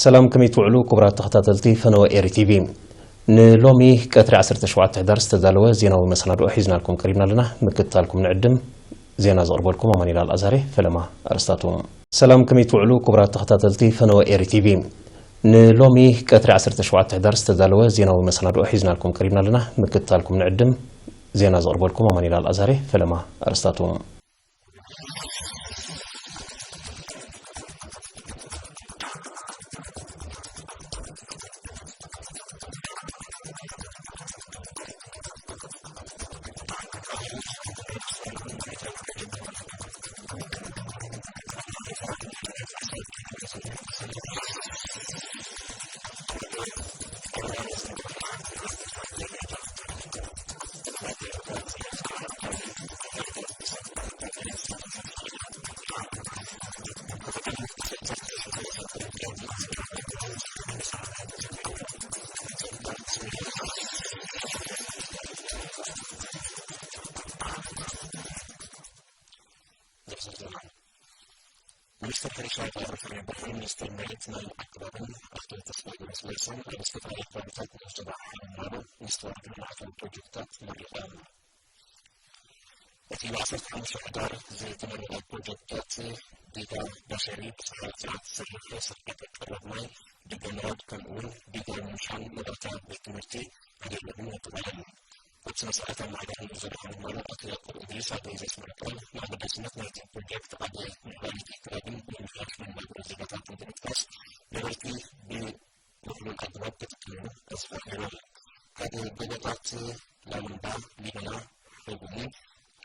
ሰላም፣ ከመይ ትውዕሉ ክቡራት ተኸታተልቲ ፈነወ ኤሪ ቲቪ? ንሎሚ ቀትሪ ዓሰርተ ሸውዓተ ሕዳር ዝተዳለወ ዜናዊ መሰናድኦ ሒዝናልኩም ቀሪብና ኣለና። ምክትታልኩም ንዕድም። ዜና ዘቕርበልኩም ኣማኑኤል ኣልኣዛሬ። ፈለማ ኣርስታቱ። ሰላም፣ ከመይ ትውዕሉ ክቡራት ተኸታተልቲ ፈነወ ኤሪ ቲቪ? ንሎሚ ቀትሪ ዓሰርተ ሸውዓተ ሕዳር ዝተዳለወ ዜናዊ መሰናድኦ ሒዝናልኩም ቀሪብና ኣለና። ምክትታልኩም ንዕድም። ዜና ዘቕርበልኩም ኣማኑኤል ኣልኣዛሬ። ፈለማ ኣርስታቱ። ዝርዝር ዜና። ሚኒስትር ሕርሻ ዶክተር ኤፍሬም ብርሃን፣ ሚኒስትር መሬት ናይ ኣከባብን ኣቶ ተስፋ ገብረስላሴን ኣብ ዝተፈላለዩ ከባቢታት ንዞባ ሓምናሎ ሚኒስትር ልምዓታዊ ፕሮጀክትታት መሪቖም። እቲ ብ ዓሰርተ ሓሙሽተ ሕዳር ዝተመረቐ ፕሮጀክትታት ዲጋ ባሸሪ ብፀሓይ ጥራት ዝሰርሕ ስርዓተ ቀረብ ማይ፣ ዲጋ ምራድ ከምኡ እውን ዲጋ ምምሻን መባእታ ቤት ትምህርቲ ኣገልግሎት የጠቓልል። ኣብ ስነ ስርዓት ኣመሓዳሪ ንዞባ ሓምናሎ ኣቶ ያዕቆብ እድሪስ ኣብ ዘስመረ ቃል ንኣገዳስነት ናይቲ ፕሮጀክት ኣብ ምዕባለ እቲ ከባቢን ምምሕያሽ መነባብሮ ዜጋታትን ብምጥቃስ ነበርቲ ብ ውሕሉል ኣገባብ ክጥቀሙ ኣስፋሕፊሮም። ካብ ጎቦታት ላምንባ፣ ሊበና፣ ሑጉኒ፣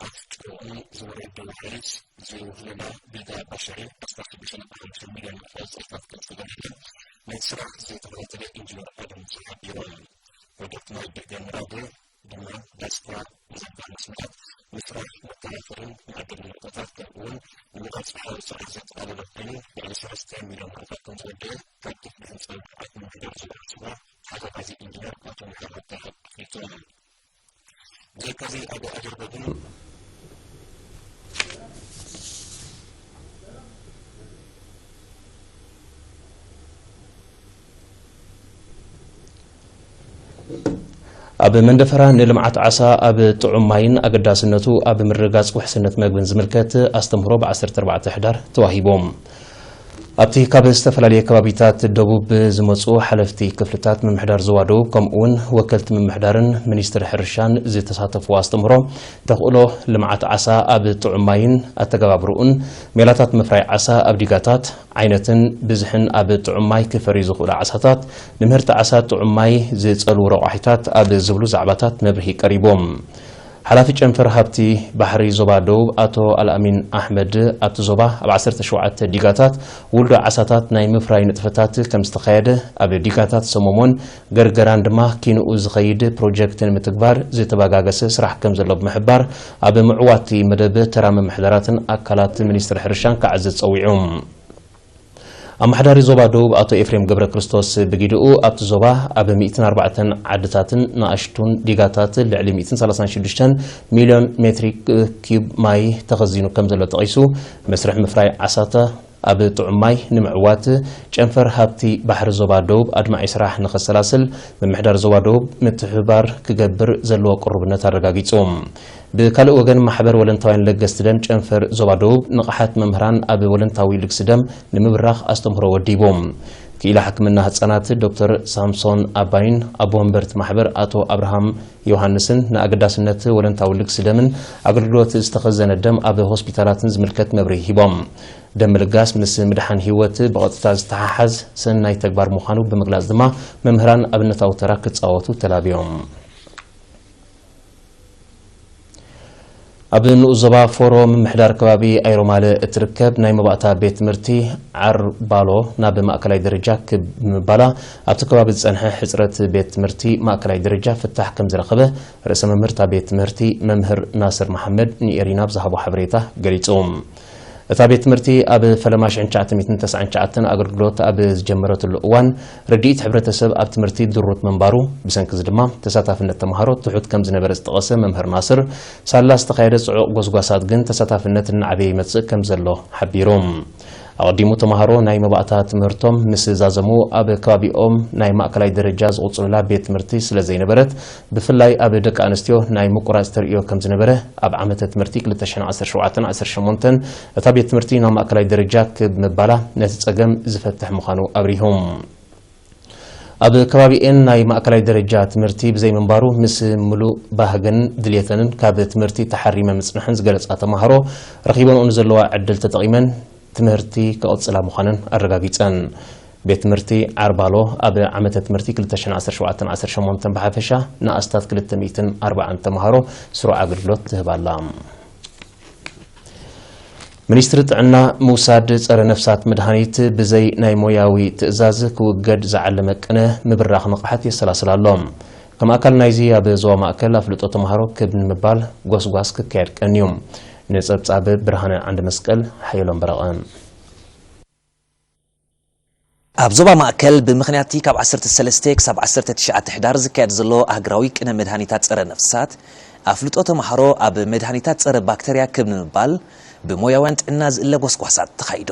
ኣፍ ጭሮኡን ዝወረደ ወሓይዝ ዝውህለላ ዲጋ ባሸሪ ኣስታት ሽዱሽተ ነጥቢ ሓሙሽተ ሚልዮን ኣውፅኣታት ከም ዝተገበረ ናይ ስራሕ ዝተኸታተለ ኢንጂነር ኣደም ሙሳ ሓቢሮም። ፕሮጀክት ናይ ዲጋ ምራድ ድማ ዳስካ ንዘባን መስመራት ምስራሕ መከላኸልን መዓደሊ ነቑጣታት ከምኡ እውን ንሙቐት ጸሓይ ስራሕ ዘጠቓለለ ኮይኑ ልዕሊ ሰለስተ ሚልዮን ናቕፋ ከም ዝወደአ ካብ ክፍሊ ህንጻ ልምዓት ምምሕዳር ዞባ ዑስባ ሓጋጋዚ ኢንጂነር ኣቶ መሓሪ ረብሓ ኣፍሊጡ። ብዘይካዚ ኣብ ኣጀርበብን ኣብ መንደፈራ ንልምዓት ዓሳ ኣብ ጥዑም ማይን ኣገዳስነቱ ኣብ ምርግጋጽ ውሕስነት መግብን ዝምልከት ኣስተምህሮ ብ ዓሰርተ ኣርባዕተ ሕዳር ተዋሂቡ። ኣብቲ ካብ ዝተፈላለየ ከባቢታት ደቡብ ዝመጹ ሓለፍቲ ክፍልታት ምምሕዳር ዞባ ደቡብ ከምኡ እውን ወከልቲ ምምሕዳርን ሚኒስትሪ ሕርሻን ዝተሳተፍዎ ኣስተምህሮ ተኽእሎ ልምዓት ዓሳ ኣብ ጥዑም ማይን ኣተገባብርኡን ሜላታት ምፍራይ ዓሳ ኣብ ዲጋታት ዓይነትን ብዝሕን ኣብ ጥዑም ማይ ክፈርዩ ዝኽእሉ ዓሳታት፣ ንምህርቲ ዓሳ ጥዑም ማይ ዝጸልዉ ረቋሒታት ኣብ ዝብሉ ዛዕባታት መብርሂ ቀሪቡ። ሓላፊ ጨንፈር ሃብቲ ባሕሪ ዞባ ደቡብ ኣቶ ኣልኣሚን ኣሕመድ፣ ኣብቲ ዞባ ኣብ ዓሰርተ ሸውዓተ ዲጋታት ውልዶ ዓሳታት ናይ ምፍራይ ንጥፈታት ከም ዝተኻየደ፣ ኣብ ዲጋታት ሰሞሞን ገርገራን ድማ ኪንኡ ዝኸይድ ፕሮጀክት ንምትግባር ዝተበጋገሰ ስራሕ ከም ዘሎ ብምሕባር፣ ኣብ ምዕዋቲ መደብ ተራ ምምሕዳራትን ኣካላት ሚኒስትሪ ሕርሻን ክዓዝዝ ጸዊዑ። ኣመሓዳሪ ዞባ ደቡብ ኣቶ ኤፍሬም ገብረ ክርስቶስ ብጊድኡ፣ ኣብቲ ዞባ ኣብ ሚእትን ኣርባዕተን ዓድታትን ንኣሽቱን ዲጋታትን ልዕሊ ሚእትን ሰላሳን ሽዱሽተን ሚልዮን ሜትሪክ ኪዩብ ማይ ተኸዚኑ ከም ዘሎ ጠቒሱ፣ መስርሕ ምፍራይ ዓሳታ ኣብ ጥዑም ማይ ንምዕዋት ጨንፈር ሃብቲ ባሕሪ ዞባ ደቡብ ኣድማዒ ስራሕ ንኸሰላስል ምምሕዳር ዞባ ደቡብ ምትሕብባር ክገብር ዘለዎ ቅሩብነት ኣረጋጊጹ። ብካልእ ወገን፣ ማሕበር ወለንታውያን ለገስቲ ደም ጨንፈር ዞባ ደቡብ ንቕሓት መምህራን ኣብ ወለንታዊ ልግሲ ደም ንምብራኽ ኣስተምህሮ ወዲቡ። ክኢላ ሕክምና ህጻናት ዶክተር ሳምሶን ኣባይን ኣቦ ወንበርቲ ማሕበር ኣቶ ኣብርሃም ዮሃንስን ንኣገዳስነት ወለንታዊ ልግሲ ደምን ኣገልግሎት ዝተኸዘነ ደም ኣብ ሆስፒታላትን ዝምልከት መብርሂ ሂቦም። ደም ምልጋስ ምስ ምድሓን ህይወት ብቐጥታ ዝተሓሓዝ ሰናይ ተግባር ምዃኑ ብምግላጽ ድማ፣ መምህራን ኣብነታዊ ተራ ክጻወቱ ተላብዮም። ኣብ ንኡስ ዞባ ፎሮ ምምሕዳር ከባቢ ኣይሮማለ እትርከብ ናይ መባእታ ቤት ትምህርቲ ዓርባሎ ናብ ማእከላይ ደረጃ ክብ ብምባላ፣ ኣብቲ ከባቢ ዝጸንሐ ሕጽረት ቤት ትምህርቲ ማእከላይ ደረጃ ፍታሕ ከም ዝረኸበ ርእሰ መምህር እታ ቤት ትምህርቲ መምህር ናስር መሓመድ ንኤሪና ኣብ ዝሃቦ ሓበሬታ ገሊጹ። እታ ቤት ትምህርቲ ኣብ ፈለማ ሽሕን ትሽዓተ ሚእትን ተስዓን ትሽዓተን ኣገልግሎት ኣብ ዝጀመረትሉ እዋን፣ ርድኢት ሕብረተሰብ ኣብ ትምህርቲ ድሩት ምንባሩ፣ ብሰንኪ እዚ ድማ ተሳታፍነት ተምሃሮ ትሑት ከም ዝነበረ ዝጠቐሰ መምህር ናስር፣ ሳላ ዝተኻየደ ጽዑቕ ጎስጓሳት ግን ተሳታፍነት እናዓበየ ይመጽእ ከም ዘሎ ሓቢሩ። ኣቐዲሙ ተምሃሮ ናይ መባእታ ትምህርቶም ምስ ዛዘሙ ኣብ ከባቢኦም ናይ ማእከላይ ደረጃ ዝቕጽሉላ ቤት ትምህርቲ ስለ ዘይነበረት፣ ብፍላይ ኣብ ደቂ ኣንስትዮ ናይ ምቁራጽ ተርእዮ ከም ዝነበረ፣ ኣብ ዓመተ ትምህርቲ ክልተ ሽሕን ዓሰርተ ሸውዓተን ዓሰርተ ሸሞንተን እታ ቤት ትምህርቲ ናብ ማእከላይ ደረጃ ክብ ምባላ ነቲ ጸገም ዝፈትሕ ምዃኑ ኣብሪሁ። ኣብ ከባቢኤን ናይ ማእከላይ ደረጃ ትምህርቲ ብዘይምንባሩ፣ ምስ ምሉእ ባህገን ድልየተንን ካብ ትምህርቲ ተሓሪመ ምጽንሐን ዝገለጻ ተምሃሮ፣ ረኺበንኦ ንዘለዋ ዕድል ተጠቒመን ትምህርቲ ክቕጽላ ምዃነን ኣረጋጊጸን። ቤት ትምህርቲ ዓርባሎ ኣብ ዓመተ ትምህርቲ ክልተ ሽሕን ዓሰርተ ሸውዓተን ዓሰርተ ሸሞንተን ብሓፈሻ ንኣስታት ክልተ ሚእትን ኣርባዓን ተምሃሮ ስሩዕ ኣገልግሎት ትህብ ኣላ። ሚኒስትሪ ጥዕና፣ ምውሳድ ጸረ ነፍሳት መድሃኒት ብዘይ ናይ ሞያዊ ትእዛዝ ክውገድ ዝዓለመ ቅነ ምብራኽ ንቕሓት የሰላስል ኣሎ። ከም ኣካል ናይዚ ኣብ ዞባ ማእከል ኣፍልጦ ተምሃሮ ክብ ንምባል ጎስጓስ ክካየድ ቀንዩ። ንጸብጻብ ብርሃነ ዓንደ መስቀል ሓየሎም በረቐ። ኣብ ዞባ ማእከል ብምኽንያት ካብ ዓሰርተ ሰለስተ ክሳብ ዓሰርተ ትሽዓተ ሕዳር ዝካየድ ዘሎ ኣህግራዊ ቅነ መድሃኒታት ጸረ ነፍሳት፣ ኣፍልጦ ተምሃሮ ኣብ መድሃኒታት ጸረ ባክተርያ ክብ ንምባል ብሞያውያን ጥዕና ዝእለ ጎስጓሳት ተኻይዱ።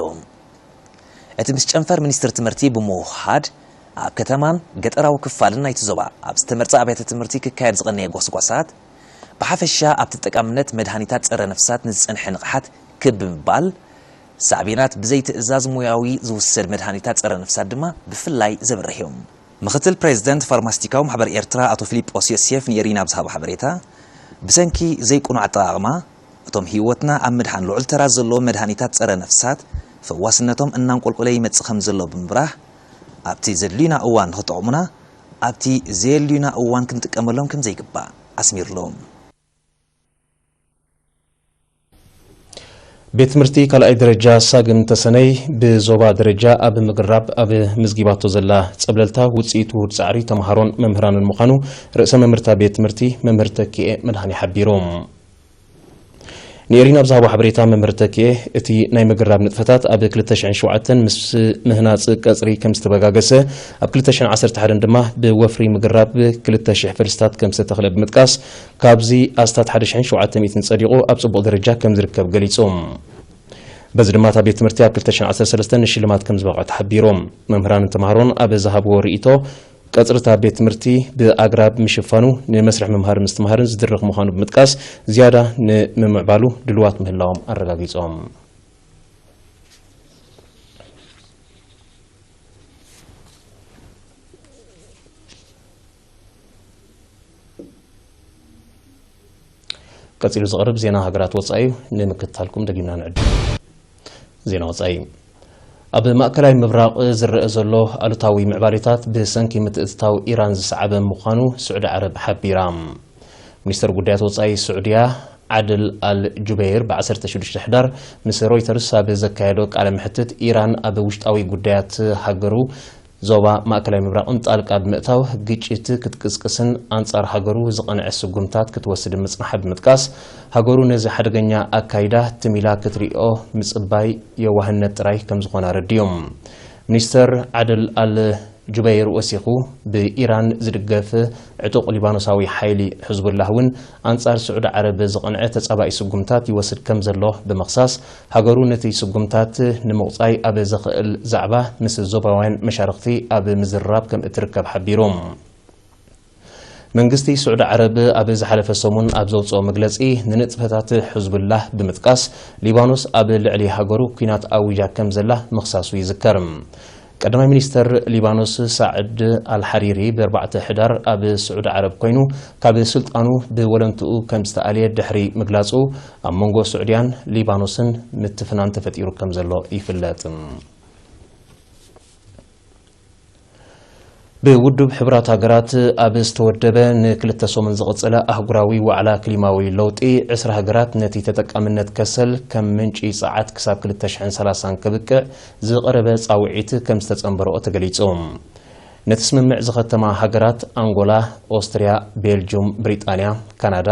እቲ ምስ ጨንፈር ሚኒስትሪ ትምህርቲ ብምውሃድ፣ ኣብ ከተማን ገጠራዊ ክፋልን ናይቲ ዞባ ኣብ ዝተመርጸ ኣብያተ ትምህርቲ ክካየድ ዝቐነየ ጎስጓሳት፣ ብሓፈሻ ኣብቲ ጠቃምነት መድሃኒታት ጸረ ነፍሳት ንዝጸንሐ ንቕሓት ክብ ብምባል፣ ሳዕቤናት ብዘይ ትእዛዝ ሞያዊ ዝውሰድ መድሃኒታት ጸረ ነፍሳት ድማ ብፍላይ ዘብርህ እዩ። ምኽትል ፕሬዚደንት ፋርማሲቲካዊ ማሕበር ኤርትራ ኣቶ ፊሊጶስ ዮሴፍ ንኤሪና ኣብ ዝሃቦ ሓበሬታ፣ ብሰንኪ ዘይቅኑዕ ኣጠቓቕማ፣ እቶም ህይወትና ኣብ ምድሓን ልዑል ተራ ዘለዎ መድሃኒታት ጸረ ነፍሳት ፈዋስነቶም እናንቆልቆለ ይመጽእ ከም ዘሎ ብምብራህ፣ ኣብቲ ዘድልዩና እዋን ንኽጠቕሙና፣ ኣብቲ ዘየድልዩና እዋን ክንጥቀመሎም ከም ዘይግባእ ኣስሚርሉ። ቤት ትምህርቲ ካልኣይ ደረጃ ሳግም ተሰነይ ብዞባ ደረጃ ኣብ ምግራብ ኣብ ምዝጊባቶ ዘላ ጸብለልታ ውጽኢት ውሁድ ጻዕሪ ተምሃሮን መምህራንን ምዃኑ ርእሰ መምህርታ ቤት ትምህርቲ መምህር ተኪኤ መድሃኔ ሓቢሩ። ንኤሪና ኣብ ዝሃቦ ሓበሬታ መምህር ተኪኤ፣ እቲ ናይ ምግራብ ንጥፈታት ኣብ ክልተ ሽሕን ሸውዓተን ምስ ምህናጽ ቀጽሪ ከም ዝተበጋገሰ፣ ኣብ ክልተ ሽሕን ዓሰርተ ሓደን ድማ ብወፍሪ ምግራብ ክልተ ሽሕ ፈልስታት ከም ዝተተኽለ ብምጥቃስ፣ ካብዚ ኣስታት ሓደ ሽሕን ሸውዓተ ሚእትን ጸዲቑ ኣብ ጽቡቕ ደረጃ ከም ዝርከብ ገሊጹ። በዚ ድማ እታ ቤት ትምህርቲ ኣብ ክልተ ሽሕን ዓሰርተ ሰለስተን ንሽልማት ከም ዝበቕዐት ሓቢሩ። መምህራንን ተምሃሮን ኣብ ዝሃብዎ ርእይቶ፣ ቀጽሪ እታ ቤት ትምህርቲ ብኣግራብ ምሽፋኑ ንመስርሕ ምምሃር ምስትምሃርን ዝድርኽ ምዃኑ ብምጥቃስ፣ ዝያዳ ንምምዕባሉ ድልዋት ምህላዎም ኣረጋጊጾም። ቀጺሉ ዝቐርብ ዜና ሃገራት ወጻኢ እዩ። ንምክትታልኩም ደጊምና ንዕድም። ዜና ወጻኢ። ኣብ ማእከላይ ምብራቕ ዝረአ ዘሎ ኣሉታዊ ምዕባሌታት ብሰንኪ ምትእትታው ኢራን ዝሰዓበ ምዃኑ ስዑዲ ዓረብ ሓቢራ። ሚኒስተር ጉዳያት ወጻኢ ስዑድያ ዓድል ኣል ጁበይር ብ ዓሰርተ ሽዱሽተ ሕዳር ምስ ሮይተርስ ኣብ ዘካየዶ ቃለ መሕትት፣ ኢራን ኣብ ውሽጣዊ ጉዳያት ሃገሩ ዞባ ማእከላይ ምብራቕን ጣልቃ ብምእታው ግጭት ክትቅስቅስን ኣንጻር ሃገሩ ዝቐንዐ ስጉምታት ክትወስድ ምጽንሓ ብምጥቃስ፣ ሃገሩ ነዚ ሓደገኛ ኣካይዳ ትም ኢላ ክትሪኦ ምጽባይ የዋህነት ጥራይ ከም ዝኾነ ኣረዲኡ። ሚኒስተር ዓድል ኣል ጁበይር ወሲኹ፣ ብኢራን ዝድገፍ ዕጡቕ ሊባኖሳዊ ሓይሊ ሕዝቡላህ እውን ኣንጻር ስዑዲ ዓረብ ዝቐንዐ ተጻባኢ ስጉምታት ይወስድ ከም ዘሎ ብምኽሳስ፣ ሃገሩ ነቲ ስጉምታት ንምቑጻይ ኣብ ዘኽእል ዛዕባ ምስ ዞባውያን መሻርኽቲ ኣብ ምዝርራብ ከም እትርከብ ሓቢሩ። መንግስቲ ስዑዲ ዓረብ ኣብ ዝሓለፈ ሰሙን ኣብ ዘውጽኦ መግለጺ፣ ንንጥፈታት ሕዝቡላህ ብምጥቃስ፣ ሊባኖስ ኣብ ልዕሊ ሃገሩ ኲናት ኣዊጃ ከም ዘላ ምኽሳሱ ይዝከር። ቀዳማይ ሚኒስተር ሊባኖስ ሳዕድ ኣልሓሪሪ ብ ኣርባዕተ ሕዳር ኣብ ስዑዲ ዓረብ ኮይኑ፣ ካብ ስልጣኑ ብወለንትኡ ከም ዝተኣልየ ድሕሪ ምግላጹ፣ ኣብ መንጎ ስዑድያን ሊባኖስን ምትፍናን ተፈጢሩ ከም ዘሎ ይፍለጥ። ብውድብ ሕቡራት ሃገራት ኣብ ዝተወደበ ንክልተ ሰሙን ዝቕጸለ ኣህጉራዊ ዋዕላ ክሊማዊ ለውጢ፣ ዕስራ ሃገራት ነቲ ተጠቃምነት ከሰል ከም ምንጪ ጸዓት ክሳብ ክልተ ሽሕን ሰላሳን ከብቅዕ ዝቐረበ ጻውዒት ከም ዝተጸንበረኦ ተገሊጹ። ነቲ ስምምዕ ዝኸተማ ሃገራት ኣንጎላ፣ ኦስትርያ፣ ቤልጁም፣ ብሪጣንያ፣ ካናዳ፣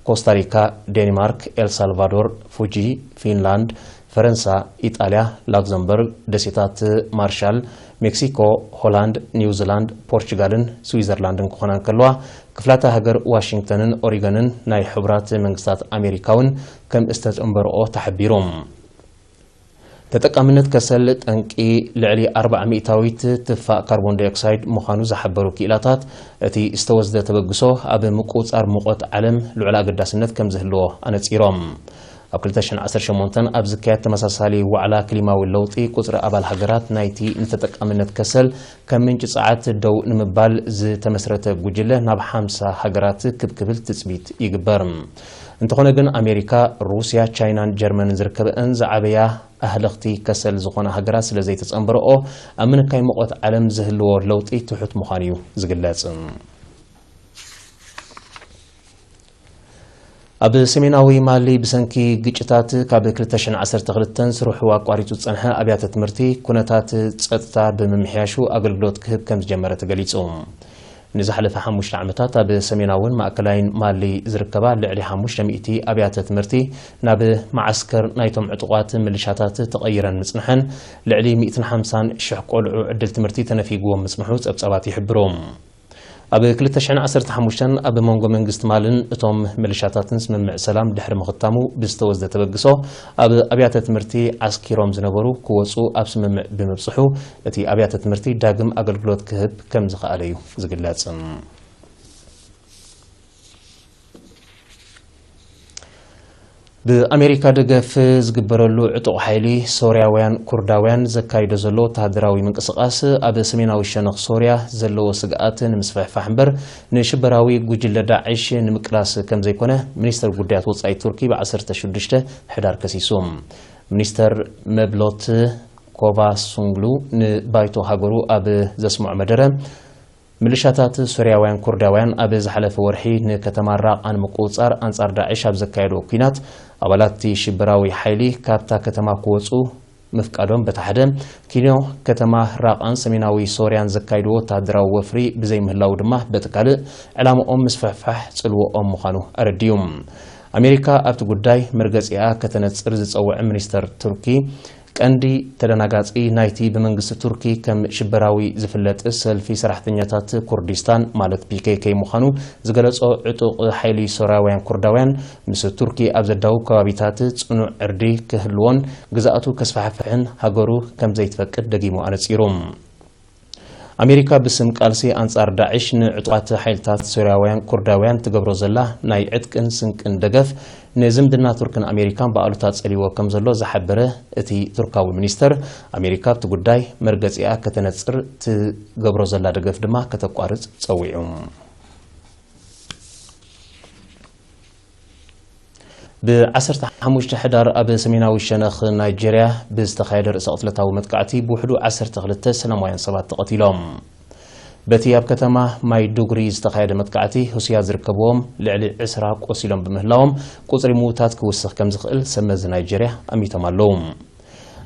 ኮስታሪካ፣ ዴንማርክ፣ ኤልሳልቫዶር፣ ፉጂ፣ ፊንላንድ፣ ፈረንሳ፣ ኢጣልያ፣ ላክዘምበርግ፣ ደሴታት ማርሻል፣ ሜክሲኮ፣ ሆላንድ፣ ኒውዚላንድ፣ ፖርቹጋልን ስዊዘርላንድን ክኾና እንከለዋ፣ ክፍላተ ሃገር ዋሽንግተንን ኦሪገንን ናይ ሕቡራት መንግስታት ኣሜሪካ እውን ከም ዝተጸንበርኦ ተሓቢሩ። ተጠቃምነት ከሰል ጠንቂ ልዕሊ ኣርባዓ ሚእታዊት ትፋእ ካርቦን ዳይኦክሳይድ ምዃኑ ዝሓበሩ ክኢላታት፣ እቲ ዝተወስደ ተበግሶ ኣብ ምቁጽጻር ሙቐት ዓለም ልዑል ኣገዳስነት ከም ዝህልዎ ኣነጺሮም። ኣብ ክልተ ሽሕን ዓሰርተ ሸሞንተን ኣብ ዝካየድ ተመሳሳሊ ዋዕላ ክሊማዊ ለውጢ፣ ቁጽሪ ኣባል ሃገራት ናይቲ ንተጠቃምነት ከሰል ከም ምንጪ ጸዓት ደው ንምባል ዝተመስረተ ጉጅለ ናብ ሓምሳ ሃገራት ክብ ክብል ትጽቢት ይግበር። እንተኾነ ግን፣ ኣሜሪካ፣ ሩስያ፣ ቻይናን ጀርመንን ዝርከበአን ዝዓበያ ኣህለኽቲ ከሰል ዝኾና ሃገራት ስለ ዘይተጸንበረኦ፣ ኣብ ምንካይ ሙቐት ዓለም ዝህልዎ ለውጢ ትሑት ምዃኑ እዩ ዝግለጽ። ኣብ ሰሜናዊ ማሊ ብሰንኪ ግጭታት ካብ ክልተ ሽሕን ዓሰርተ ክልተን ስርሑ ኣቋሪጹ ዝጸንሐ ኣብያተ ትምህርቲ፣ ኩነታት ጸጥታ ብምምሕያሹ ኣገልግሎት ክህብ ከም ዝጀመረ ተገሊጹ። ንዝሓለፈ ሓሙሽተ ዓመታት ኣብ ሰሜናውን ማእከላይን ማሊ ዝርከባ ልዕሊ ሓሙሽተ ሚእቲ ኣብያተ ትምህርቲ ናብ መዓስከር ናይቶም ዕጡቓት ምልሻታት ተቐይረን ምጽንሐን፣ ልዕሊ ሚእትን ሓምሳን ሽሕ ቆልዑ ዕድል ትምህርቲ ተነፊግዎም ምጽንሑ ጸብጻባት ይሕብሩ። ኣብ ክልተ ሽሕን ዓሰርተ ሓሙሽተን ኣብ መንጎ መንግስቲ ማልን እቶም ምልሻታትን ስምምዕ ሰላም ድሕሪ ምኽታሙ ብዝተወስደ ተበግሶ፣ ኣብ ኣብያተ ትምህርቲ ዓስኪሮም ዝነበሩ ክወጹ ኣብ ስምምዕ ብምብጽሑ፣ እቲ ኣብያተ ትምህርቲ ዳግም ኣገልግሎት ክህብ ከም ዝኸኣለ እዩ ዝግለጽ። ብኣሜሪካ ደገፍ ዝግበረሉ ዕጡቕ ሓይሊ ሶርያውያን ኩርዳውያን ዘካይዶ ዘሎ ወተሃደራዊ ምንቅስቓስ፣ ኣብ ሰሜናዊ ሸነኽ ሶርያ ዘለዎ ስግኣት ንምስፍሕፋሕ እምበር፣ ንሽበራዊ ጉጅለ ዳዕሽ ንምቅላስ ከም ዘይኮነ ሚኒስተር ጉዳያት ወጻኢ ቱርኪ ብ ዓሰርተ ሽዱሽተ ሕዳር ከሲሱ። ሚኒስተር መብሎት ኮቫሱንግሉ ንባይቶ ሃገሩ ኣብ ዘስምዖ መደረ፣ ምልሻታት ሶርያውያን ኩርዳውያን ኣብ ዝሓለፈ ወርሒ ንከተማ ራቓ ንምቁጽጻር ኣንጻር ዳዕሽ ኣብ ዘካየድዎ ኲናት፣ ኣባላት እቲ ሽበራዊ ሓይሊ ካብታ ከተማ ክወጹ ምፍቃዶም በቲ ሓደ፣ ኪኖ ከተማ ራቓን ሰሜናዊ ሶርያን ዘካይድዎ ወተሃደራዊ ወፍሪ ብዘይምህላዉ ድማ በቲ ካልእ፣ ዕላምኦም ምስፍሕፋሕ ጽልዎኦም ምዃኑ ኣረዲኡ። ኣሜሪካ ኣብቲ ጉዳይ መርገጺኣ ከተነጽር ዝጸውዐ ሚኒስተር ቱርኪ፣ ቀንዲ ተደናጋጺ ናይቲ ብመንግስቲ ቱርኪ ከም ሽበራዊ ዝፍለጥ ሰልፊ ሰራሕተኛታት ኩርዲስታን፣ ማለት ፒ ኬ ኬ፣ ምዃኑ ዝገለጾ ዕጡቕ ሓይሊ ሶርያውያን ኩርዳውያን፣ ምስ ቱርኪ ኣብ ዘዳውብ ከባቢታት ጽኑዕ ዕርዲ ክህልዎን ግዝኣቱ ከስፋሕፍሕን ሃገሩ ከም ዘይትፈቅድ ደጊሙ ኣነጺሩ። ኣሜሪካ ብስም ቃልሲ ኣንጻር ዳዕሽ ንዕጡቓት ሓይልታት ሶርያውያን ኩርዳውያን ትገብሮ ዘላ ናይ ዕጥቅን ስንቅን ደገፍ፣ ንዝምድና ቱርክን ኣሜሪካን ብኣሉታ ጸሊዎ ከም ዘሎ ዝሓበረ እቲ ቱርካዊ ሚኒስተር፣ ኣሜሪካ ኣብቲ ጉዳይ መርገጺኣ ከተነጽር ትገብሮ ዘላ ደገፍ ድማ ከተቋርጽ ጸዊዑ። ብ ዓሰርተ ሓሙሽተ ሕዳር ኣብ ሰሜናዊ ሸነኽ ናይጄርያ ብዝተኻየደ ርእሰ ቅትለታዊ መጥቃዕቲ ብውሕዱ ዓሰርተ ክልተ ሰላማውያን ሰባት ተቐቲሎም። በቲ ኣብ ከተማ ማይዱጉሪ ዝተኻየደ መጥቃዕቲ፣ ሁስያ ዝርከብዎም ልዕሊ ዕስራ ቆሲሎም ብምህላዎም፣ ቁጽሪ ምዉታት ክውስኽ ከም ዝኽእል ሰብ መዚ ናይጄርያ ኣሚቶም ኣለዉ።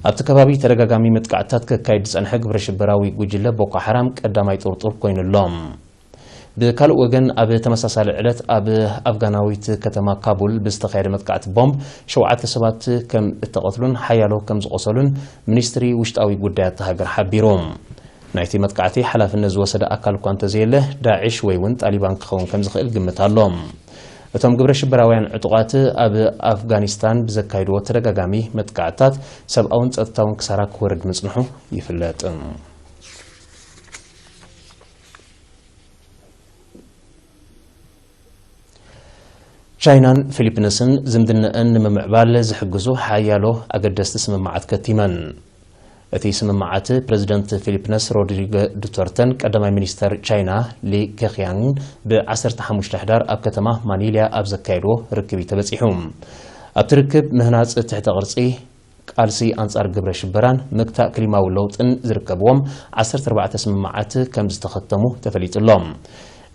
ኣብቲ ከባቢ ተደጋጋሚ መጥቃዕትታት ከካይድ ዝጸንሐ ግብረ ሽበራዊ ጉጅለ ቦኮ ሓራም ቀዳማይ ጥርጡር ኮይኑ ኣሎ። ብካልእ ወገን፣ ኣብ ተመሳሳሊ ዕለት ኣብ ኣፍጋናዊት ከተማ ካቡል ብዝተኻየደ መጥቃዕቲ ቦምብ ሸውዓተ ሰባት ከም እተቐትሉን ሓያሎ ከም ዝቖሰሉን ሚኒስትሪ ውሽጣዊ ጉዳያት እታ ሃገር ሓቢሩ። ናይቲ መጥቃዕቲ ሓላፍነት ዝወሰደ ኣካል እኳ እንተዘየለ፣ ዳዕሽ ወይ እውን ጣሊባን ክኸውን ከም ዝኽእል ግምት ኣሎ። እቶም ግብረ ሽበራውያን ዕጡቓት ኣብ ኣፍጋኒስታን ብዘካይድዎ ተደጋጋሚ መጥቃዕትታት ሰብኣውን ጸጥታውን ክሳራ ክወርድ ምጽንሑ ይፍለጥ። ቻይናን ፊሊፒንስን ዝምድነአን ንምምዕባል ዝሕግዙ ሓያሎ ኣገደስቲ ስምምዓት ከቲመን። እቲ ስምምዓት ፕረዚደንት ፊሊፒንስ ሮድሪጎ ዱተርተን ቀዳማይ ሚኒስተር ቻይና ሊ ኬኽያንግን ብ ዓሰርተ ሓሙሽተ ሕዳር ኣብ ከተማ ማኒልያ ኣብ ዘካየድዎ ርክብ እዩ ተበጺሑ። ኣብቲ ርክብ ምህናጽ ትሕተ ቅርጺ፣ ቃልሲ ኣንጻር ግብረ ሽበራን ምግታእ ክሊማዊ ለውጥን ዝርከብዎም ዓሰርተ ኣርባዕተ ስምምዓት ከም ዝተኸተሙ ተፈሊጡ ኣሎ።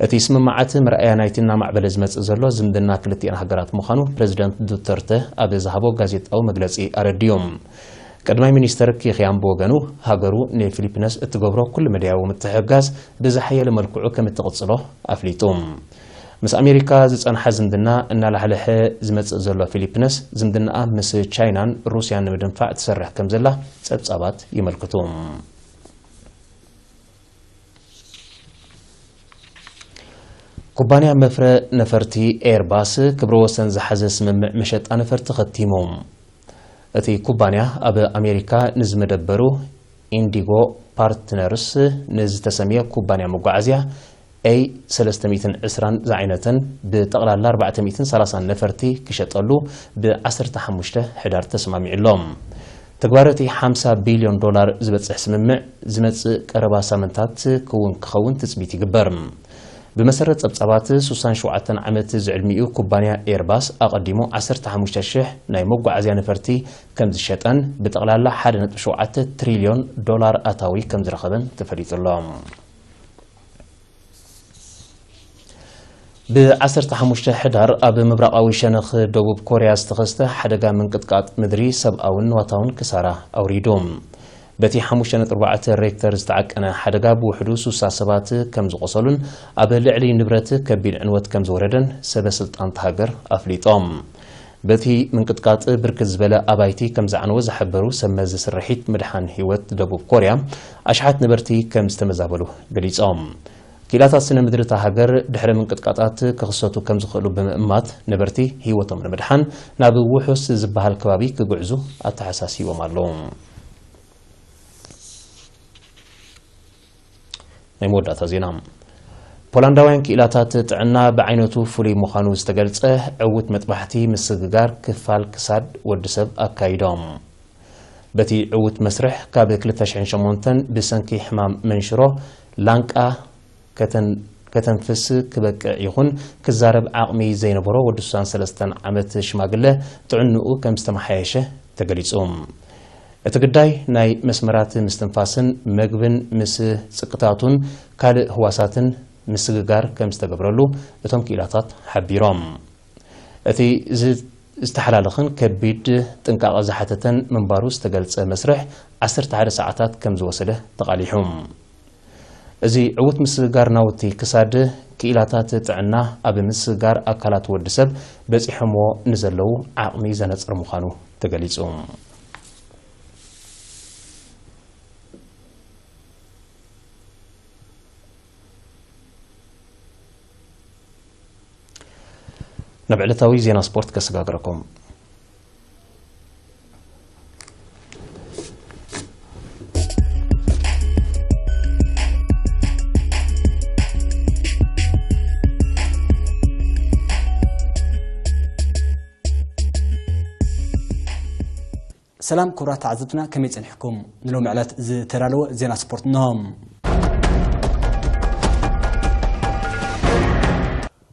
እቲ ስምምዓት መርኣያ ናይቲ እናማዕበለ ዝመጽእ ዘሎ ዝምድና ክልቲኣን ሃገራት ምዃኑ ፕረዚደንት ዱተርተ ኣብ ዝሃቦ ጋዜጣዊ መግለጺ ኣረዲኡ። ቀዳማይ ሚኒስተር ኪኽያም ብወገኑ፣ ሃገሩ ንፊሊፒነስ እትገብሮ ኩሉ መዳያዊ ምትሕግጋዝ ብዝሓየለ መልክዑ ከም እትቕጽሎ ኣፍሊጡ። ምስ ኣሜሪካ ዝጸንሓ ዝምድና እናላሕለሐ ዝመጽእ ዘሎ ፊሊፒነስ፣ ዝምድናኣ ምስ ቻይናን ሩስያን ንምድንፋዕ ትሰርሕ ከም ዘላ ጸብጻባት የመልክቱ። ኩባንያ መፍረ ነፈርቲ ኤርባስ ክብረ ወሰን ዝሓዘ ስምምዕ መሸጣ ነፈርቲ ኸቲሙ። እቲ ኩባንያ ኣብ ኣሜሪካ ንዝመደበሩ ኢንዲጎ ፓርትነርስ ንዝተሰምየ ኩባንያ መጓዓዝያ ኤይ ሰለስተ ሚእትን ዕስራን ዝዓይነተን ብጠቕላላ ኣርባዕተ ሚእትን ሰላሳን ነፈርቲ ክሸጠሉ ብ ዓሰርተ ሓሙሽተ ሕዳር ተስማሚዑ ኣሎ። ተግባር እቲ ሓምሳ ቢልዮን ዶላር ዝበጽሕ ስምምዕ ዝመጽእ ቀረባ ሳምንታት ክውን ክኸውን ትጽቢት ይግበር። ብመሰረት ጸብጻባት፣ ሱሳን ሸውዓተን ዓመት ዝዕድሚኡ ኩባንያ ኤርባስ ኣቐዲሙ ዓሰርተ ሓሙሽተ ሽሕ ናይ መጓዓዝያ ነፈርቲ ከም ዝሸጠን ብጠቕላላ ሓደ ነጥቢ ሸውዓተ ትሪልዮን ዶላር ኣታዊ ከም ዝረኸበን ተፈሊጡ ኣሎ። ብ ዓሰርተ ሓሙሽተ ሕዳር ኣብ ምብራቓዊ ሸነኽ ደቡብ ኮርያ ዝተኸስተ ሓደጋ ምንቅጥቃጥ ምድሪ ሰብኣውን ንዋታውን ክሳራ ኣውሪዱ። በቲ ሓሙሽተ ነጥቢ ኣርባዕተ ሬክተር ዝተዓቀነ ሓደጋ ብውሕዱ ሱሳ ሰባት ከም ዝቖሰሉን ኣብ ልዕሊ ንብረት ከቢድ ዕንወት ከም ዝወረደን ሰበ ስልጣን እታ ሃገር ኣፍሊጦም። በቲ ምንቅጥቃጥ ብርክት ዝበለ ኣባይቲ ከም ዝዓነወ ዝሓበሩ ሰብ መዚ ስርሒት ምድሓን ህይወት ደቡብ ኮርያ፣ ኣሽሓት ነበርቲ ከም ዝተመዛበሉ ገሊጾም። ክኢላታት ስነ ምድሪ እታ ሃገር ድሕሪ ምንቅጥቃጣት ክኽሰቱ ከም ዝኽእሉ ብምእማት፣ ነበርቲ ህይወቶም ንምድሓን ናብ ውሑስ ዝበሃል ከባቢ ክግዕዙ ኣተሓሳሲቦም ኣለዉ። ናይ መወዳእታ ዜና። ፖላንዳውያን ክኢላታት ጥዕና ብዓይነቱ ፍሉይ ምዃኑ ዝተገልጸ ዕዉት መጥባሕቲ ምስግጋር ክፋል ክሳድ ወዲ ሰብ ኣካይዶም። በቲ ዕዉት መስርሕ ካብ ክልተ ሽሕን ሸሞንተን ብሰንኪ ሕማም መንሽሮ ላንቃ ከተን-፣ ከተንፍስ ክበቅዕ ይኹን ክዛረብ ዓቕሚ ዘይነበሮ ወዲ ሱሳን ሰለስተን ዓመት ሽማግለ ጥዕንኡ ከም ዝተመሓየሸ ተገሊጹ። እቲ ግዳይ ናይ መስመራት ምስትንፋስን መግብን ምስ ጽቅታቱን ካልእ ህዋሳትን ምስግጋር ከም ዝተገብረሉ እቶም ክኢላታት ሓቢሮም። እቲ ዝ-፣ ዝተሓላለኸን ከቢድ ጥንቃቐ ዝሓተተን ምንባሩ ዝተገልጸ መስርሕ ዓሰርተ ሓደ ሰዓታት ከም ዝወሰደ ተቓሊሑ። እዚ ዕዉት ምስግጋር ናውቲ ክሳድ ክኢላታት ጥዕና ኣብ ምስግጋር ኣካላት ወዲ ሰብ በጺሖምዎ ንዘለዉ ዓቕሚ ዘነጽር ምዃኑ ተገሊጹ። ናብ ዕለታዊ ዜና ስፖርት ከሰጋግረኩም። ሰላም ክቡራት ተዓዘብትና፣ ከመይ ጸኒሕኩም? ንሎሚ ዕለት ዝተዳለወ ዜና ስፖርት እንሆ።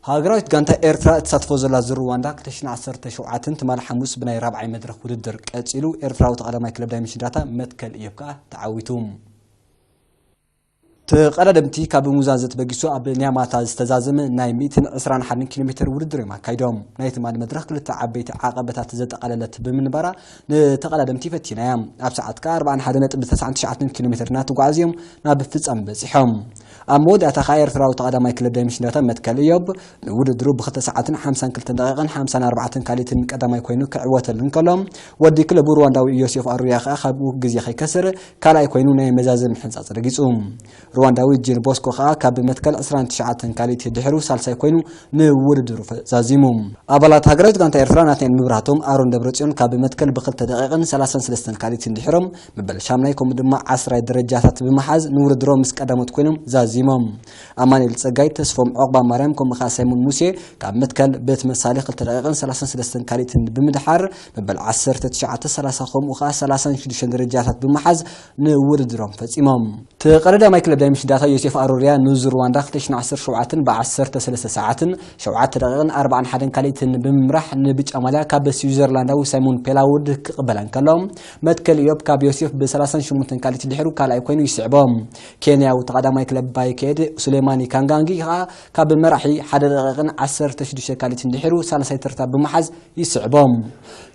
ሃገራዊት ጋንታ ኤርትራ እትሳትፎ ዘላ ዙር ሩዋንዳ ክልተ ሽሕን ዓሰርተ ሸውዓተን ትማሊ ሓሙስ ብናይ ራብዓይ መድረኽ ውድድር ቀጺሉ፣ ኤርትራዊ ተቐዳማይ ክለብ ዳይመንሽን ዳታ መትከል እዮብ ከኣ ተዓዊቱ። ተቐዳደምቲ ካብ ሙዛዘት በጊሱ ኣብ ኒያማታ ዝተዛዘመ ናይ ሚእትን ዕስራን ሓደን ኪሎ ሜተር ውድድር እዮም ኣካይዶም። ናይ ትማሊ መድረኽ ክልተ ዓበይቲ ዓቐበታት ዘጠቓለለት ብምንባራ፣ ንተቐዳደምቲ ፈቲና እያ። ኣብ ሰዓት ከኣ ኣርባዓን ሓደን ነጥቢ ተስዓን ትሽዓተን ኪሎ ሜተር እናተጓዓዙ እዮም ናብ ፍጻመ በጺሖም። ኣብ መወዳእታ ከኣ ኤርትራዊ ተቐዳማይ ክለብ ዳይመንሽን ዳታ መትከል እዮብ ንውድድሩ ብክልተ ሰዓትን ሓምሳን ክልተን ደቂቕን ሓምሳን ኣርባዕተን ካልኢትን ቀዳማይ ኮይኑ ክዕወተሉ እንከሎ፣ ወዲ ክለቡ ሩዋንዳዊ ዮሴፍ ኣሩያ ከኣ ካብኡ ግዜ ከይከስር ካልኣይ ኮይኑ ናይ መዛዘሚ ሕንጻጽ ረጊጹ። ሩዋንዳዊ ጄን ቦስኮ ከኣ ካብ መትከል ዕስራን ትሽዓተን ካልኢት ድሕሩ ሳልሳይ ኮይኑ ንውድድሩ ፈ-፣ ዛዚሙ። ኣባላት ሃገራዊት ጋንታ ኤርትራ ናትናኤል መብራህቶም፣ ኣሮን ደብረጽዮን ካብ መትከል ብክልተ ደቂቕን ሰላሳን ሰለስተን ካልኢትን ድሒሮም መበል ሻምናይ ከምኡ ድማ ዓስራይ ደረጃታት ብምሓዝ ንውድድሮም ምስ ቀዳሞት ኮይኖም ዛዚሞም። ኣማኑኤል ጸጋይ፣ ተስፎም ዑቕባ ማርያም ከምኡ ከኣ ሳይሞን ሙሴ ካብ መትከል ብተመሳሳሊ ክልተ ደቂቕን ሰላሳን ሰለስተን ካልኢትን ብምድሓር መበል ዓሰርተ ትሽዓተ፣ ሰላሳ ከምኡ ከኣ ሰላሳን ሽዱሽተን ደረጃታት ብምሓዝ ንውድድሮም ፈጺሞም። ተቐዳዳማይ ክለብ ዳይመንሽን ዳታ ዮሴፍ ኣሮርያ ንዙር ሩዋንዳ ክልተ ሽሕን ዓሰርተ ሸውዓተን ብዓሰርተ ሰለስተ ሰዓትን ሸውዓተ ደቂቕን ኣርባዓን ሓደን ካልኢትን ብምምራሕ ንብጫ ማልያ ካብ ስዊዘርላንዳዊ ሳይሞን ፔላውድ ክቕበላ እንከሎ፣ መትከል ኢዮብ ካብ ዮሴፍ ብሰላሳን ሸሞንተን ካልኢት ድሕሩ ካልኣይ ኮይኑ ይስዕቦ። ኬንያዊ ተቐዳማይ ክለብ ባይኬድ ሱሌማኒ ካንጋንጊ ከኣ ካብ መራሒ ሓደ ደቂቕን ዓሰርተ ሽዱሽተ ካልኢትን ድሕሩ ሳልሳይ ተርታ ብምሓዝ ይስዕቦም።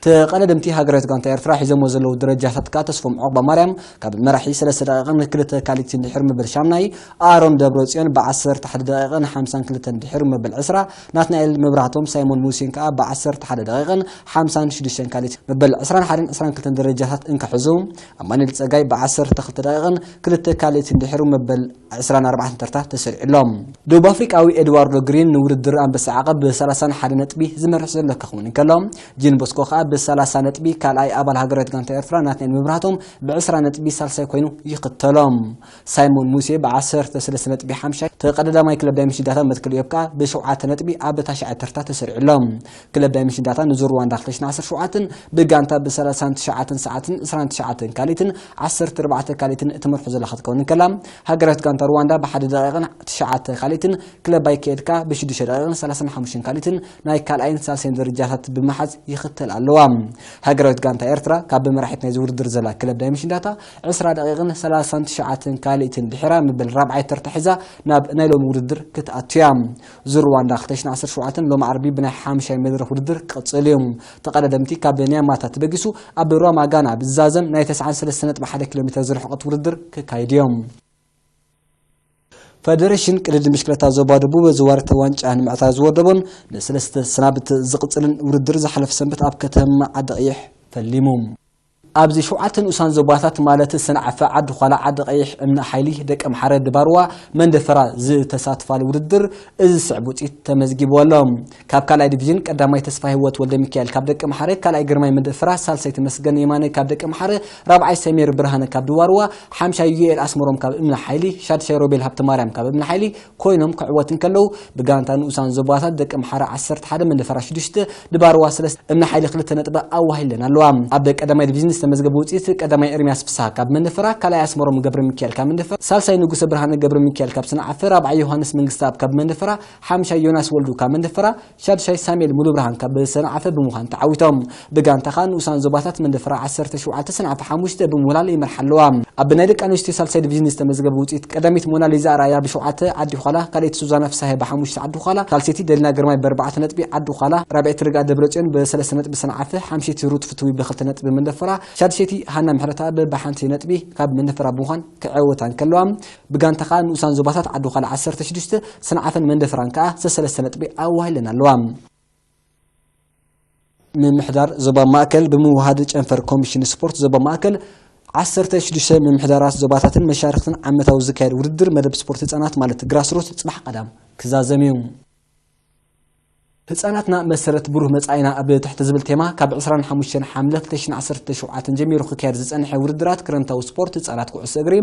ተቐዳደምቲ ሃገራዊት ጋንታ ኤርትራ ሒዞሞ ዘለዉ ደረጃታት ከኣ ተስፎም ዑቕባ ማርያም ካብ መራሒ ሰለስተ ደቂቕን ክልተ ካልኢትን ድሕሪ መበል ሻምናይ፣ ኣሮን ደብረጽዮን ብዓሰርተ ሓደ ደቂቕን ሓምሳን ክልተን ድሕሪ መበል ዕስራ፣ ናትናኤል መብራህቶም ሳይሞን ሙሴን ከኣ ብዓሰርተ ሓደ ደቂቕን ሓምሳን ሽዱሽተን ካልኢት መበል ዕስራን ሓደን ዕስራን ክልተን ደረጃታት እንክሕዙ፣ ኣማኑኤል ጸጋይ ብዓሰርተ ክልተ ደቂቕን ክልተ ካልኢትን ድሕሪ መበል ዕስራን ማዕተርታ ተሰሪዑ ኣሎ። ደቡብ ኣፍሪቃዊ ኤድዋርዶ ግሪን ንውድድር ኣንበሳ ዓቐብ ብ31 ነጥቢ ዝመርሕ ዘሎ ክኸውን እንከሎ፣ ጂን ቦስኮ ከኣ ብ30 ነጥቢ ካልኣይ ኣባል ሃገራዊት ጋንታ ኤርትራ ናትናኤል መብራህቶም ብ20 ነጥቢ ሳልሳይ ኮይኑ ይኽተሎ። ሳይሞን ሙሴ ብ13 ነጥቢ ሓምሻይ፣ ተቐዳዳማይ ክለብ ዳይመንሽን ዳታ መትከል ኢዮብ ከኣ ብ7 ነጥቢ ኣብ ታሽዓይ ተርታ ተሰሪዑ ኣሎ። ክለብ ዳይመንሽን ዳታ ንዙር ሩዋንዳ ክልተ ሽሕን ዓሰርተ ሸውዓተን ብጋንታ ብ39 ሰዓትን 29 ካልኢትን 14 ካልኢትን እትመርሖ ዘላ ክትከውን እንከላ፣ ሃገራዊት ጋንታ ሩዋንዳ ብሓደ ደቂቕን ትሽዓተ ካልኢትን ክለብ ኣይከኤድካ ብሽዱሽተ ደቂቕን 35 ካልኢትን ናይ ካልኣይን ሳልሳይን ደረጃታት ብምሓዝ ይኽተል ኣለዋ። ሃገራዊት ጋንታ ኤርትራ ካብ መራሒት ናይዚ ውድድር ዘላ ክለብ ዳይመንሽን ዳታ ዕስራ ደቂቕን ሰላሳን ትሽዓተን ካልኢትን ድሒራ ምብል ራብዓይ ተርታ ሒዛ ናብ ናይ ሎሚ ውድድር ክትኣቱ እያ። ዙር ሩዋንዳ ክልተ ሽሕን ዓሰርተ ሸውዓተን ሎሚ ዓርቢ ብናይ ሓምሻይ መድረኽ ውድድር ክቕጽል እዩ። ተቐዳደምቲ ካብ ኒያማታ ተበጊሱ ኣብ ሩዋማጋና ብዛዘም ናይ ተስዓን ሰለስተ ነጥቢ ሓደ ኪሎ ሜትር ዝርሕቐት ውድድር ክካይድ እዮም። ፈደሬሽን ቅድድም ብሽክለታ ዞባ ደቡብ ዝዋርተ ዋንጫ ንምዕታር ዝወደቦን ንሰለስተ ሰናብት ዝቕጽልን ውድድር ዝሓለፈ ሰንበት ኣብ ከተማ ዓዲ ቀይሕ ፈሊሙ። ኣብዚ ሸውዓተ ንኡሳን ዞባታት ማለት ሰንዓፈ፣ ዓዲ ዃላ፣ ዓዲ ቀይሕ፣ እምነ ሓይሊ፣ ደቀ ምሓረ፣ ድባርዋ፣ መንደፈራ ዝተሳትፋሉ ውድድር እዚ ዝስዕብ ውፅኢት ተመዝጊቡ ኣሎ። ካብ ካልኣይ ዲቪዥን ቀዳማይ ተስፋ ህይወት ወልደ ሚካኤል ካብ ደቀ ምሓረ፣ ካልኣይ ግርማይ መንደፈራ፣ ሳልሳይ ተመስገን የማነ ካብ ደቀ ምሓረ፣ ራብዓይ ሰሜር ብርሃነ ካብ ድባርዋ፣ ሓምሻይ ዩኤል ኣስመሮም ካብ እምነ ሓይሊ፣ ሻድሻይ ሮቤል ሃብተ ማርያም ካብ እምነ ሓይሊ ኮይኖም ክዕወት እንከለዉ፣ ብጋንታ ንኡሳን ዞባታት ደቀ ምሓረ ዓሰርተ ሓደ፣ መንደፈራ ሽዱሽተ፣ ድባርዋ ሰለስተ፣ እምነ ሓይሊ ክልተ ነጥቢ ኣዋሂለን ኣለዋ። ኣብ ቀዳማይ ዲቪዥን ዝተመዝገበ ውፅኢት ቀዳማይ ኤርሚያስ ፍስሃ ካብ መንደፈራ፣ ካልኣይ ኣስመሮም ገብረ ሚካኤል ካብ መንደፈራ፣ ሳልሳይ ንጉሰ ብርሃነ ገብረ ሚካኤል ካብ ሰንዓፈ፣ ራብዓይ ዮሃንስ መንግስተኣብ ካብ መንደፈራ፣ ሓምሻይ ዮናስ ወልዱ ካብ መንደፈራ፣ ሻድሻይ ሳሙኤል ሙሉ ብርሃን ካብ ሰንዓፈ ብምዃን ተዓዊቶም። ብጋንታ ኸኣ ንኡሳን ዞባታት መንደፈራ ዓሰርተ ሸውዓተ፣ ሰንዓፈ ሓሙሽተ ብምውላል ይመርሓ ኣለዋ። ኣብ ናይ ደቂ ኣንስትዮ ሳልሳይ ዲቪዥን ዝተመዝገበ ውፅኢት ቀዳሚት ሞናሊዛ ኣርኣያ ብሸውዓተ ዓዲ ዃላ፣ ካልኣይቲ ሱዛና ፍሳሄ ብሓሙሽተ ዓዲ ዃላ፣ ሳልሰይቲ ደሊና ግርማይ ብኣርባዕተ ነጥቢ ዓዲ ዃላ፣ ራብዐይቲ ርግኣ ደብረፅዮን ብሰለስተ ነጥቢ ሰንዓፈ፣ ሓምሸይቲ ሩት ፍትዊ ብክልተ ነጥቢ መንደፈራ፣ ሻድሸይቲ ሃና ምሕረተኣብ ብሓንቲ ነጥቢ ካብ መንደፈራ ብምዃን ክዕወታ እንከለዋ፣ ብጋንታ ኸኣ ንኡሳን ዞባታት ዓዲ ዃላ ዓሰርተ ሽዱሽተ፣ ሰንዓፈን መንደፈራን ከኣ ሰሰለስተ ነጥቢ ኣዋሂለን ኣለዋ። ምምሕዳር ዞባ ማእከል ብምውሃድ ጨንፈር ኮሚሽን ስፖርት ዞባ ማእከል ዓሰርተ ሽዱሽተ ምምሕዳራት ዞባታትን መሻርክትን ዓመታዊ ዝካየድ ውድድር መደብ ስፖርት ህጻናት ማለት ግራስሩት ጽባሕ ቀዳም ክዛዘም እዩ። ህጻናትና መሰረት ብሩህ መጻኢና ኣብ ትሕቲ ዝብል ቴማ ካብ ዕስራን ሓሙሽተን ሓምለ ክልተ ሽሕን ዓሰርተ ሸውዓተን ጀሚሩ ክካየድ ዝጸንሐ ውድድራት ክረምታዊ ስፖርት ህጻናት ኩዕሶ እግሪ፣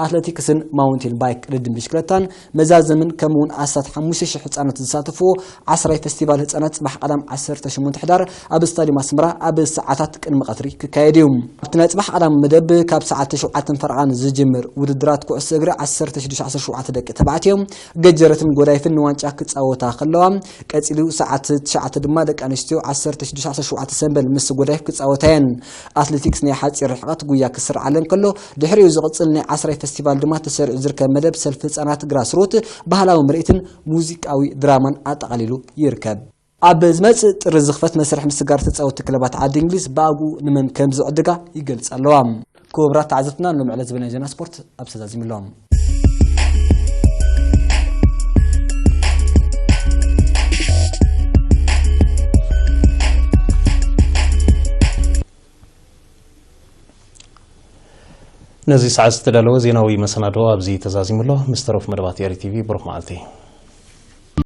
ኣትሌቲክስን ማውንቴን ባይክ ቅድድም ብሽክለታን መዛዘምን ከምኡ እውን ኣስታት ሓሙሽተ ሽሕ ህጻናት ዝሳተፍዎ ዓስራይ ፈስቲቫል ህጻናት ጽባሕ ቀዳም ዓሰርተ ሸሞንተ ሕዳር ኣብ ስታዲየም ኣስመራ ኣብ ሰዓታት ቅድሚ ቀትሪ ክካየድ እዩ። ኣብቲ ናይ ጽባሕ ቀዳም መደብ ካብ ሰዓት ሸውዓተን ፈረቓን ዝጅምር ውድድራት ኩዕሶ እግሪ ዓሰርተ ሽዱሽተ ዓሰርተ ሸውዓተ ደቂ ተባዕትዮ ገጀረትን ጎዳይፍን ንዋንጫ ክጻወታ ከለዋ፣ ቀጺሉ ሰዓት ትሽዓተ ድማ ደቂ ኣንስትዮ ዓሰርተ ሽዱሽተ ዓሰርተ ሸውዓተ ሰምበል ምስ ጎዳይፍ ክጻወታ እየን። ኣትሌቲክስ ናይ ሓጺር ርሕቐት ጉያ ክስርዓለን ከሎ፣ ድሕሪኡ ዝቕጽል ናይ ዓስራይ ፈስቲቫል ድማ ተሰሪዑ ዝርከብ መደብ ሰልፊ ህጻናት ግራስሩት ባህላዊ ምርኢትን ሙዚቃዊ ድራማን ኣጠቓሊሉ ይርከብ። ኣብ ዝመጽእ ጥሪ ዝኽፈት መስርሕ ምስጋር ተጻወትቲ ክለባት ዓዲ እንግሊዝ ብኣግኡ ንመን ከም ዝዕድጋ ይገልጻ ኣለዋ። ክቡራት ተዓዘብትና፣ ሎም ዕለት ዝበልና ዜና ስፖርት ኣብ ተዛዚሙ ኣሎ። ነዚ ሰዓት ዝተዳለወ ዜናዊ መሰናዶ ኣብዚ ተዛዚሙ ኣሎ። ምስ ተረፉ መደባት ኤሪ ቲቪ ብሩኽ መዓልቲ።